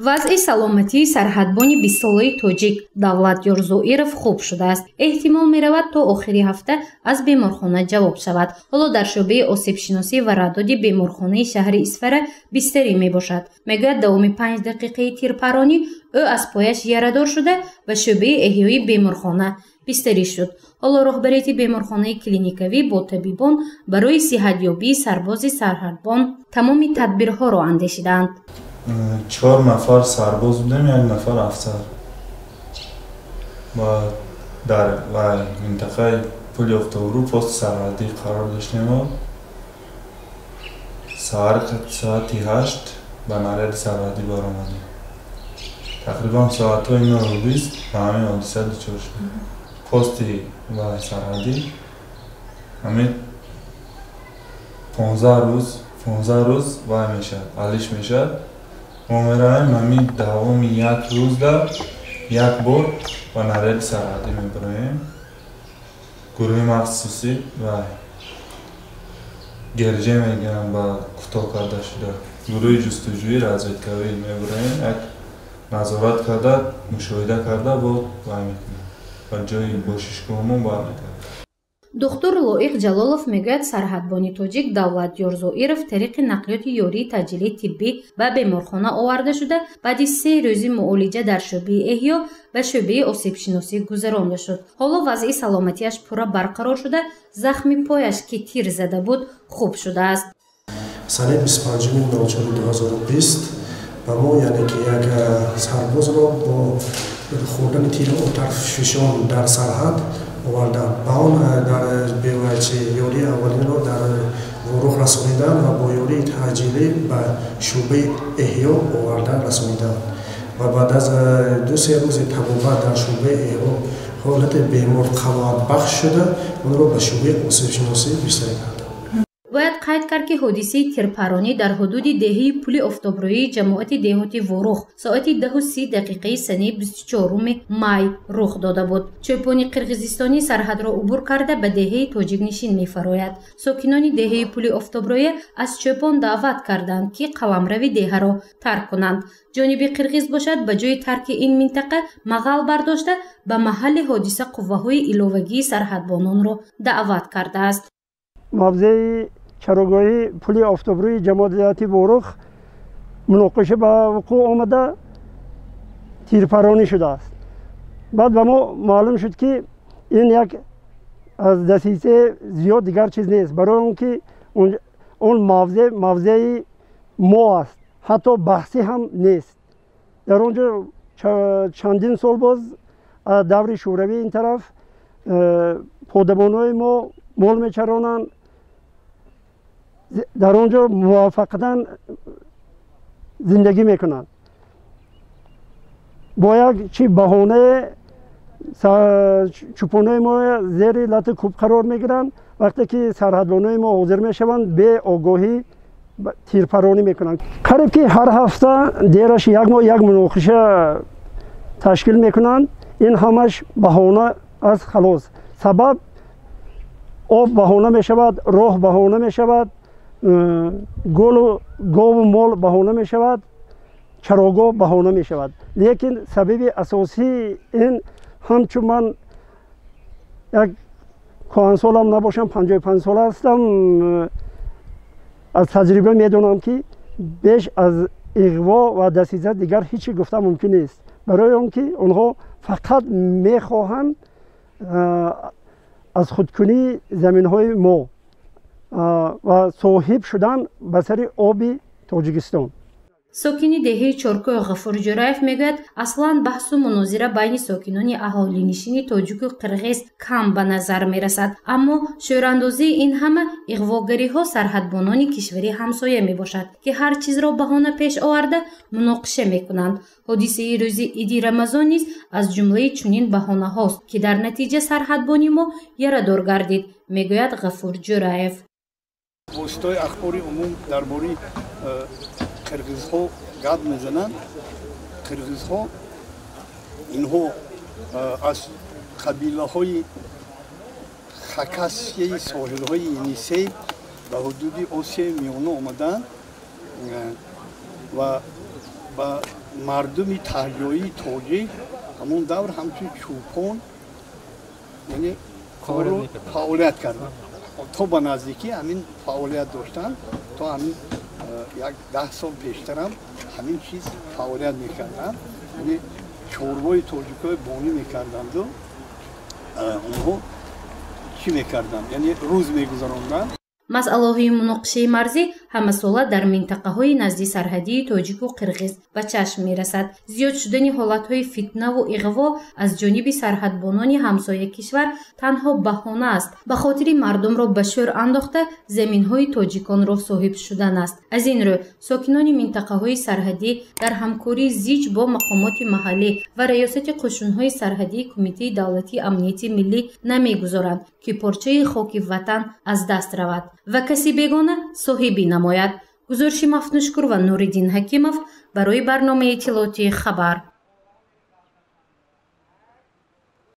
Вазъи саломатии сарҳадбони 20-солаи тоҷик Давлатёр Зоиров хуб шудааст. Эҳтимол меравад, то охири ҳафта аз беморхона ҷавоб шавад. Ҳоло дар шӯъбаи осебшиносӣ ва радоди беморхонаи шаҳри Исфара бистарӣ мебошад. Мегӯяд, давоми 5 дақиқаи тирпаронӣ ӯ аз пояш ярадор шуда, ба шӯъбаи эҳёи беморхона бистарӣ шуд. Ҳоло роҳбарияти беморхонаи клиникавӣ бо табибон барои сиҳатёбии сарбози сарҳадбон тамоми тадбирҳоро андешидаанд. 4 нафар сарбоз будем, 1 нафар афсар. Ва дар минтақаи Пули Офтобрӯ пости сарҳадӣ қарор доштем. Саати 8 ба наряди сарҳадӣ баромадем. Тақрибан соатҳои 9:20 ба ҳамин ҳодиса дучор шудем. Пости сарҳадӣ ҳамин 15 рӯз вай мешавад, алиш мешавад. Мо меравем, ҳамин давоми як рӯзда як бор ба наряди сарҳадӣ мебароем. Гурӯҳи махсусӣ ва герже мегӯям ба кӯтоҳ карда шуда. Гурӯҳи ҷустуҷӯӣ разведкавӣ мебароем, як назорат карда, мушоҳида карда бо вай мекунем. Ба ҷои бошишгоҳмон бармегардем. Доктор Лоиқ Ҷалолов мегӯяд, сарҳадбони тоҷик Давлатёр Зоиров тариқи нақлиёти ёрии таъҷилии тиббӣ ба беморхона оварда шуда, баъди 3 рӯзи муолиҷа дар шӯъбаи эҳё ба шӯъбаи осебшиносӣ гузаронда шуд. Ҳоло вазъи саломатиаш пурра барқарор шуда, захми пояш, ки тир зада буд, хуб шудааст. Санаи 25.04.2020 ба мо, яъне ки як сарбозро бо хӯрдани тири оташфишон дар сарҳад оварданд. Ба он дар бевайчи ёрии аввалинро дар Ворух расониданд ва бо ёрии таъҷилӣ ба шӯъбаи эҳё овардан расониданд. Ва баъд аз 2-3 рӯзи табобат дар шӯъбаи эҳё ҳолати бемор қаноатбахш шуда, онро ба шӯъбаи осебшиносӣ бистарӣ карданд. Бояд қайд кард, ки ҳодисаи тирпаронӣ дар ҳудуди деҳаи Пули Офтобрӯии ҷамоати деҳоти Ворух соати 10:30 санаи 24 май рух дода буд. Чӯпони қирғизистонӣ сарҳадро убур карда ба деҳаи тоҷикнишин мефарояд. Сокинони деҳаи Пули Офтобрӯя аз чӯпон даъват карданд, ки қаламрави деҳаро тарк кунанд. Ҷониби қирғиз бошад, ба ҷои тарки ин минтақа мағал бардошта, ба маҳалли ҳодиса қувваҳои иловагии сарҳадбононро даъват кардааст. Мавзеи чарогоҳи Пули Офтобрӯи ҷамоати Ворух муноқиша ба вуқӯъ омада, тирпаронӣ шудааст. Баъд ба мо маълум шуд, ки ин як аз дасисе зиёд дигар чиз нест, барои он ки он мавзеъ мавзеи мо аст, ҳатто баҳсӣ ҳам нест. Дар он ҷо чандин сол боз аз даври шӯравӣ ин тараф подабонҳои мо мол мечаронанд. Дар он ҷо муваффақатан зиндагӣ мекунанд. Бо як чи баҳонае чӯпонои мо зери лати кӯб қарор мегиранд. Вақте ки сарҳадбонои мо ҳозир мешаванд, беогоҳӣ тирпаронӣ мекунанд. Қариб ки ҳар ҳафта дераш як моҳ як муноқиша ташкил мекунанд. Ин ҳамаш баҳона аст, халос. Сабаб об баҳона мешавад, роҳ баҳона мешавад, голу гову мол баҳона мешавад, чарогоҳ баҳона мешавад. Лекин сабаби асосии ин, ҳамчун ман як кӯҳансолам набошам, 55 сола ҳастам, аз таҷриба медонам, ки беш аз иғво ва дасиса дигар ҳеҷ чи гуфта мумкин нест. Барои он ки онҳо фақат мехоҳанд аз худкунии заминҳои мо ва соҳиб шудан ба сари оби Тоҷикистон. Сокини деҳаи Чоркӯй Ғафур Ҷӯраев мегӯяд, аслан баҳсу мунозира байни сокинони аҳолинишини тоҷику қирғиз кам ба назар мерасад, аммо шӯрандозии ин ҳама иғвогариҳо сарҳадбонони кишвари ҳамсоя мебошад, ки ҳар чизро баҳона пеш оварда муноқиша мекунанд. Ҳодисаи рӯзи иди Рамазон низ аз ҷумлаи чунин баҳонаҳост, ки дар натиҷа сарҳадбони мо ярадор гардид, мегӯяд Ғафур Ҷӯраев. Воситаҳои ахбори умум дар бораи қирғизҳо гап мезананд. Қирғизҳо инҳо аз қабилаҳои хакасияи соҳилҳои Енисей ба ҳудуди Осиёи Миёна омаданд ва ба Мардуми таҳҷоии тоҷик ҳамон давр ҳамчун чӯпон, яъне фаъолият карданд. То ба наздикӣ ҳамин фаъолият доштанд, то ҳамин як 10 сол пештарам ҳамин чиз фаъолият мекарданд. Яъне чорвои тоҷикҳои бонӣ мекарданду онҳо чӣ мекарданд, яъне рӯз мегузаронданд. Масъалаҳои муноқишаи марзӣ ҳамасола дар минтақаҳои назди сарҳадии тоҷику қирғиз ба чашм мерасад. Зиёд шудани ҳолатҳои фитнаву иғво аз ҷониби сарҳадбонони ҳамсоя кишвар танҳо баҳона аст, ба хотири мардумро ба шӯр андохта заминҳои тоҷиконро соҳиб шудан аст. Аз ин рӯ сокинони минтақаҳои сарҳадӣ дар ҳамкории зич бо мақомоти маҳаллӣ ва раёсати қӯшунҳои сарҳадии Кумитаи давлатии амнияти миллӣ намегузоранд, ки порчаи хоки ватан аз даст равад ва каси бегона соҳибӣ намояд. Гузориши Мафнушкур ва Нуриддин Ҳакимов барои барномаи иттилоотии «Хабар».